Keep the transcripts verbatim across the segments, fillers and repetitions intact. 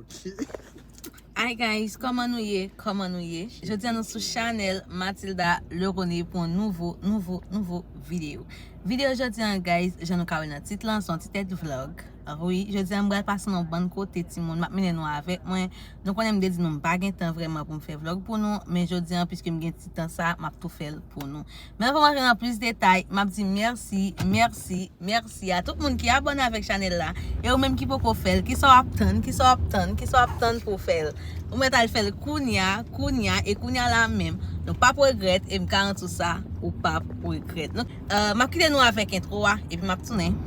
Hi guys, kòman nou ye? Kòman nou ye? Jodi a nou sou chanèl Mathilda Leroné pou yon nouvo, nouvo, nouvo videyo. Videyo jodi a, guys, jan nou ka wè nan tit lan, se yon ti tèt vlog. Wi, jodi a m pral pase nan yon bann kote, timoun, m ap mennen nou avèk mwen. Nou konnen m te di nou m pa gen tan vrèman pou m fè vlog pou nou, men jodi a, piske m gen ti tan sa, m ap tou fè l pou nou. Men anvan m antre nan plis detay, m ap di mèsi, mèsi, mèsi a tout moun ki abòne avèk chanèl la. E ou menm ki poko fè l, kisa w ap tann, kisa w ap tann, kisa w ap tann pou w fè l? Ou mèt al fè l kounya, kounya, e kounya la menm. Nou p ap regrèt, e m garanti w sa, ou p ap regrèt. Nou, euh, m ap kite nou avèk entwo a, epi m ap tounen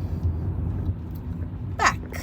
back.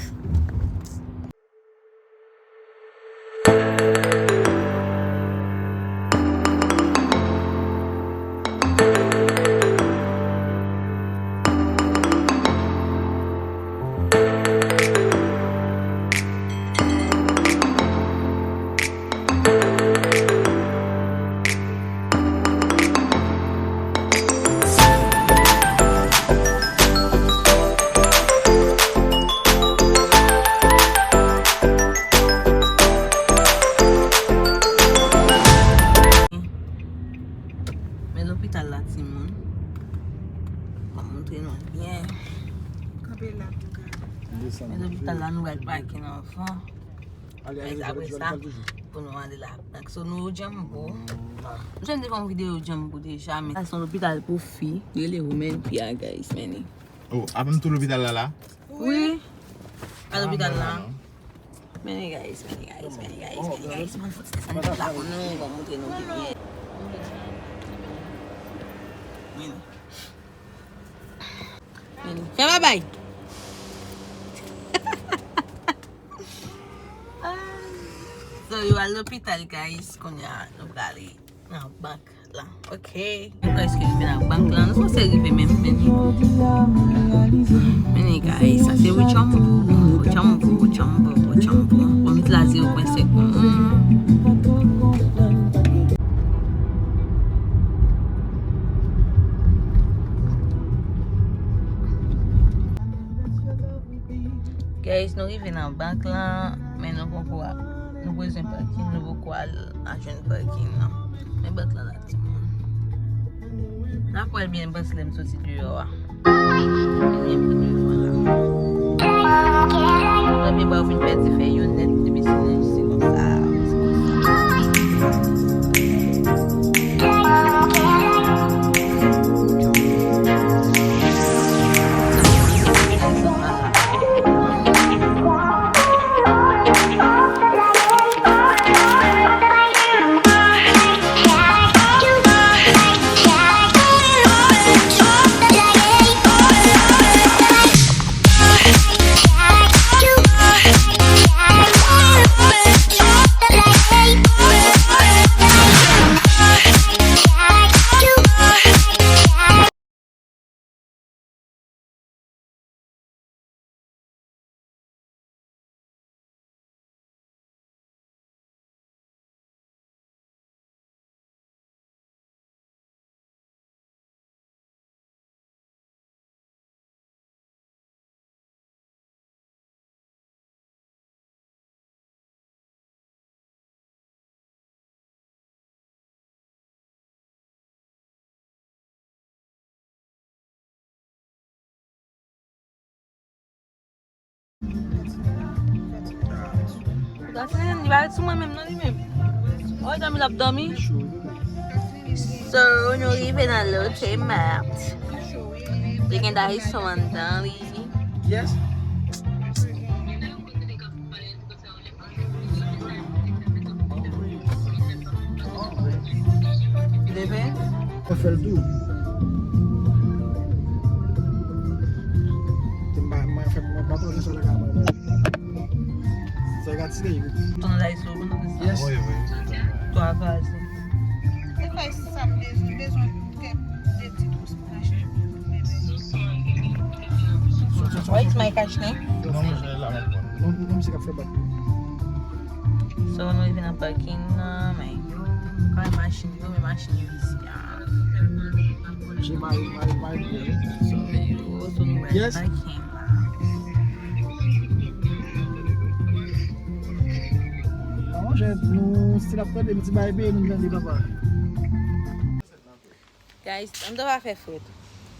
Men lopital la, timoun. M ap montre nou byen. Kanpe la pou gade. Men lopital la, nou pral pake nan van. Guys, apre sa, pou nou ale la. Donk, so nou Djanmbo. Nou janm te fè yon videyo Djanmbo deja, men sa se yon lopital pou fi. Li rele Women P R, guys, men li. Oh, apre m tou lopital la la? Wi. A lopital la. Men li, guys, men li, guys, men li, guys, men li, guys. M ap fè yon ti desann la pou nou, m ap montre nou pi byen. Men li. Men li. Fè babay. So, yo al lopital, guys. Kounye a, nou prale nan bank la. Ok. Nou prèske rive nan bank la. Nou sanse rive menm, men. Men, guys, sa se Rochambeau. Rochambeau, Rochambeau, Rochambeau. Bon, m la zewo pwen senk. Guys, nou rive nan bank lan, men nou poko, nou bezwen pakin, nou poko al a jwenn pakin nan. Men bank lan la, timoun. N a pral byen panse lè m soti deyò a. Byen pi devan la. Premye bwa yo fin pèdi fè yo nèt depi se nèj, se konsa, se konsa. Li pa ret sou mwen menm non, li menm. Oh, dòmi l ap dòmi. So, nou rive nan Lotte Mart. Li gen Dyson anndan li. Yes. Li leve? Mwen fè l tou. Te m pa, mwen fè, mwen pa konnen sa l ka mwen. Sa ka tire yo. Ton la iso, bon, sa. Yes. Wi, wi. Twa vaze. Se kwa sa m bezwen, bezwen kèk de ti twous. Where is my cash, man? Non, non, non, misye k ap fè bak. So, nou rive nan pakin nan, men yo, kay machin yo, men machin yo isi a. Misye mare, mare, mare byen. So, men yo, so nou wè pakin la. Yes. Tèt nou, si l ap tande m ti bay beni, tande papa. Guys, anndan pa fè frèt.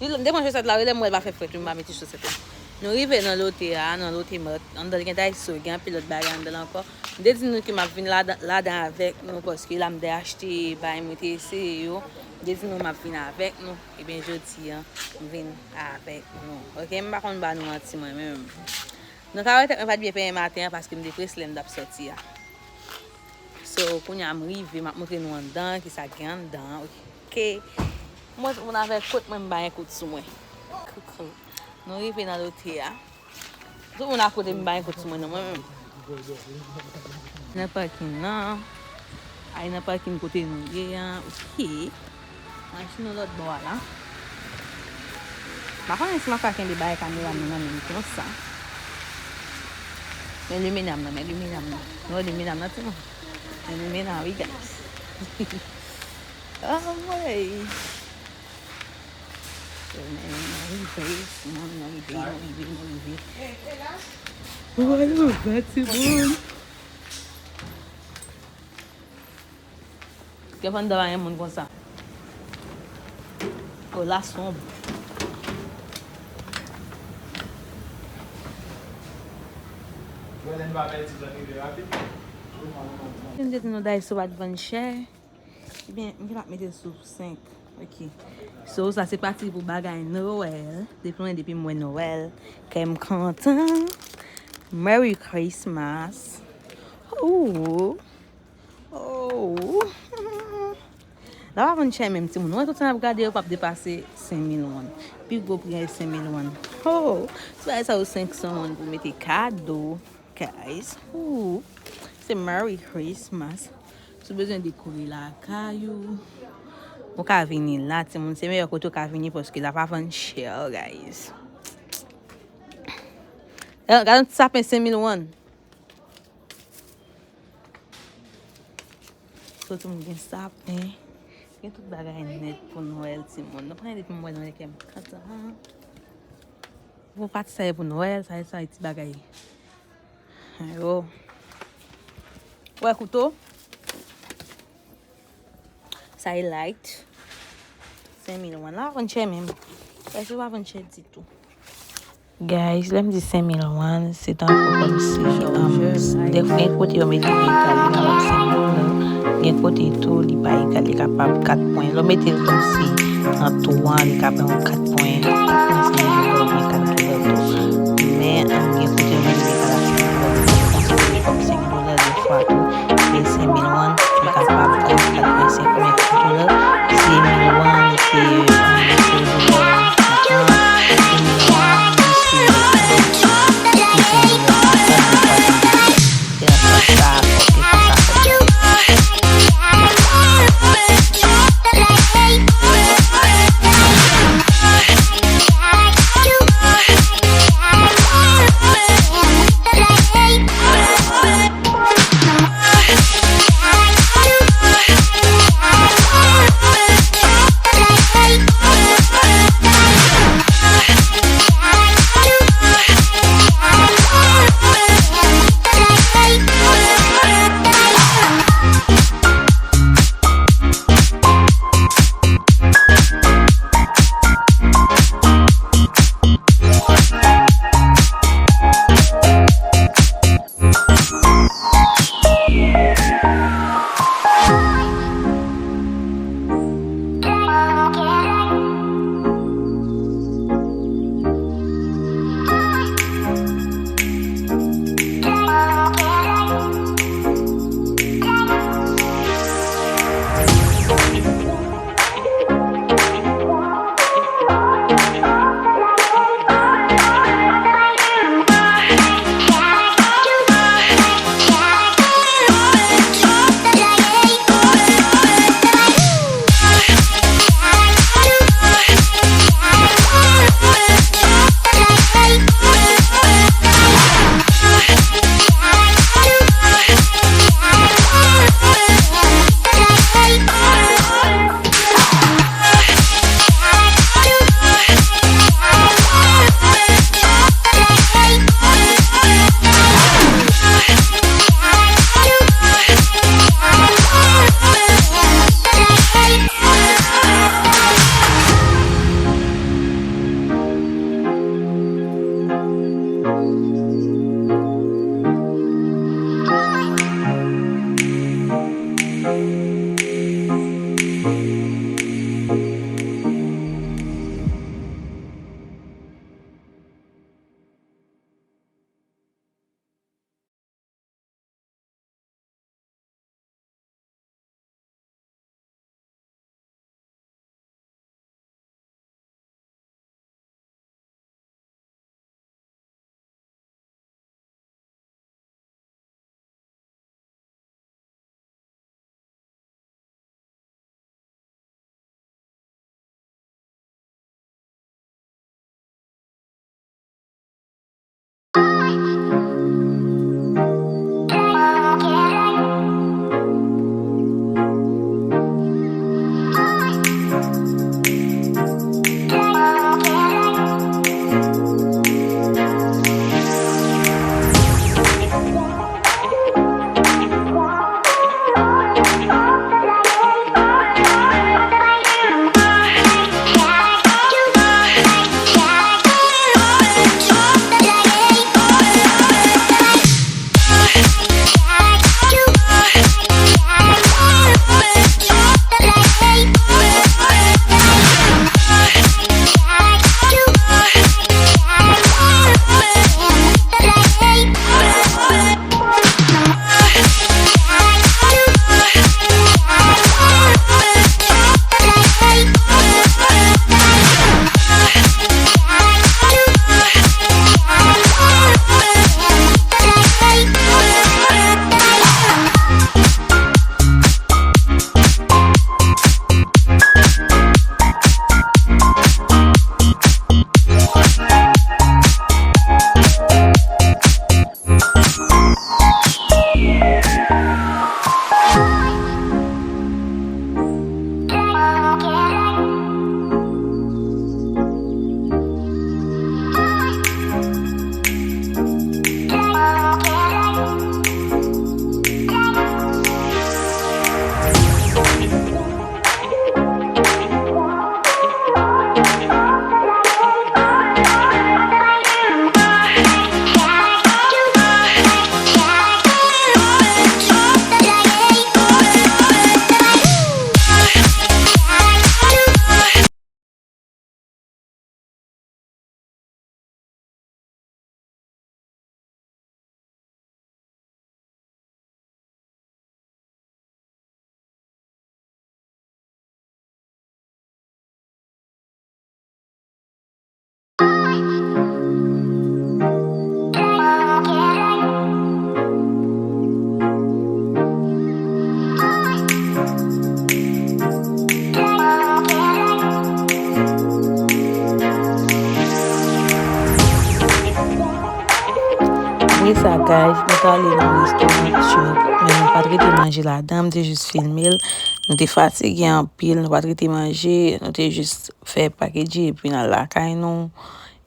Li, m te pran chosèt la, wi, lè m wè l pa fè frèt, wi, m pa mete chosèt la. Nou rive nan lote a, nan lote Mart. Anndan l gen Daiso, gen anpil lòt bagay anndan l ankò. M te di nou ke m ap vin ladan, ladan avèk nou, paske la m te achte bagay, mwen te eseye yo. M te di nou m ap vin avèk nou. Ebyen, jodi a, m vin avèk nou. Oke, m pa konn ba nou manti mwen menm. Nou ka wè tèt mwen pa t byen penyen maten an, paske m te prese lè m t ap sòti a. So, kounye a m rive, m ap montre nou anndan, kisa k gen anndan, oke. Mwen, tout moun avè kot mwen, m ba yon kout sou mwen. Koukou. Nou rive nan lote a. Tout moun akote m, ba yon kout sou mwen, non, mwen menm. Nan pakin nan. Ay nan pakin kote nou ye a, oke. Machin nou lòt bò a la. M pa konnen si m ap ka kenbe bagay kamera m nan men m konsa. Men limena m nan, men limena m nan. Nou wè limena m nan, timoun? Men limena, wi, guys. Oh, boy. So, men, nou rive, timoun, nou rive, nou rive, nou rive. Ou wè nou fè, timoun? Kè fè anndan pa gen moun konsa. Oh, la sonb. Mwen te di nou Daiso pa t vann chè. Ebyen, m gentan mete l sou senk. Ok. So, sa se pati pou bagay Nwèl. Depi mwen, depi m wè Nwèl, kè m kontan. Merry Christmas. Ooh. Oh. La pa vann chè menm, timoun. Mwen tout sa n ap gade yo p ap depase senk mil won. Pi gwo pri a se senk mil won. Oh. Sou bagay sa yo senk san won pou mete kado, guys. Ooh. Se Merry Christmas. Si w bezwen dekore lakay ou, ou ka vini la, timoun. Se meyè kote w ka vini paske la pa vann chè, guys. Eh, gade yon ti sapen senk mil won. So, timoun, gen sapen. Gen tout bagay nèt pou Nwèl, timoun. Nou konnen depi m wè Nwèl kè m kontan. Pou pati sa e pou Nwèl, sa e, sa e ti bagay. Yo. Wè kouto. Sa e light. Senk mil won. La pa vann chè menm. Prèske pa vann chè ditou. Guys, lè m di senk mil won, se tankou kòmsi, um, gen kote yo mete li egal, li kapab senk mil won. Gen kote tou, li pa egal, li kapab kat pwen. Lè w mete l kòmsi an twa, li ka ba w kat pwen. Senk mil won, kat dola tou. Men, um, gen kote yo mete li egal a senk mil won. Konsidere kòm senk dola de fwa tou. E senk mil won, li kapab, um, kat pwen senk mil dola. Senk mil won, se, um, se dola. Rete manje ladan, m te jis filme l. Nou te fatige anpil, nou pa t rete manje, nou te jis fè pakeji epi n al lakay nou.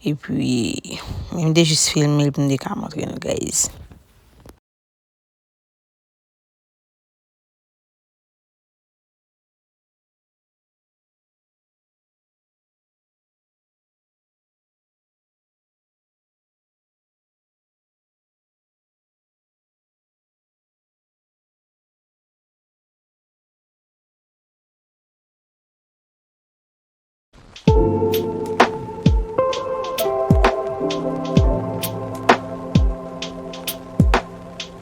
Epi, men m te jis filme l pou m te ka montre nou, guys.